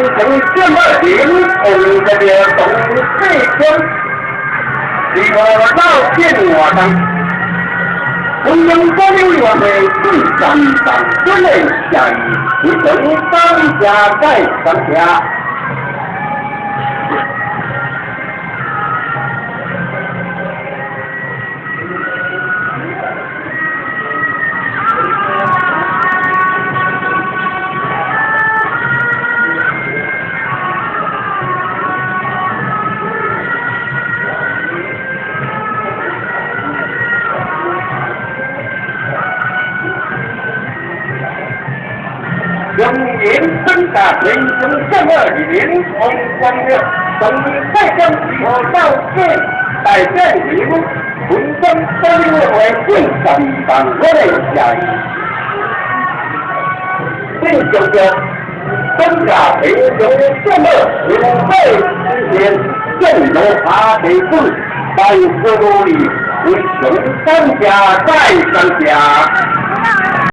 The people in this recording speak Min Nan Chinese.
雄剑二林王个庙东西乡，如何老变活动？中央管理委员会对三万分的谢意，非常感谢再感谢。中原增加天中正二林王光庙，东西乡如何老建大建林，文中管理委员会对三万分的谢意。正强调，增加天中正二刘备之前，正罗下地主，万事如意，非常感谢再感谢。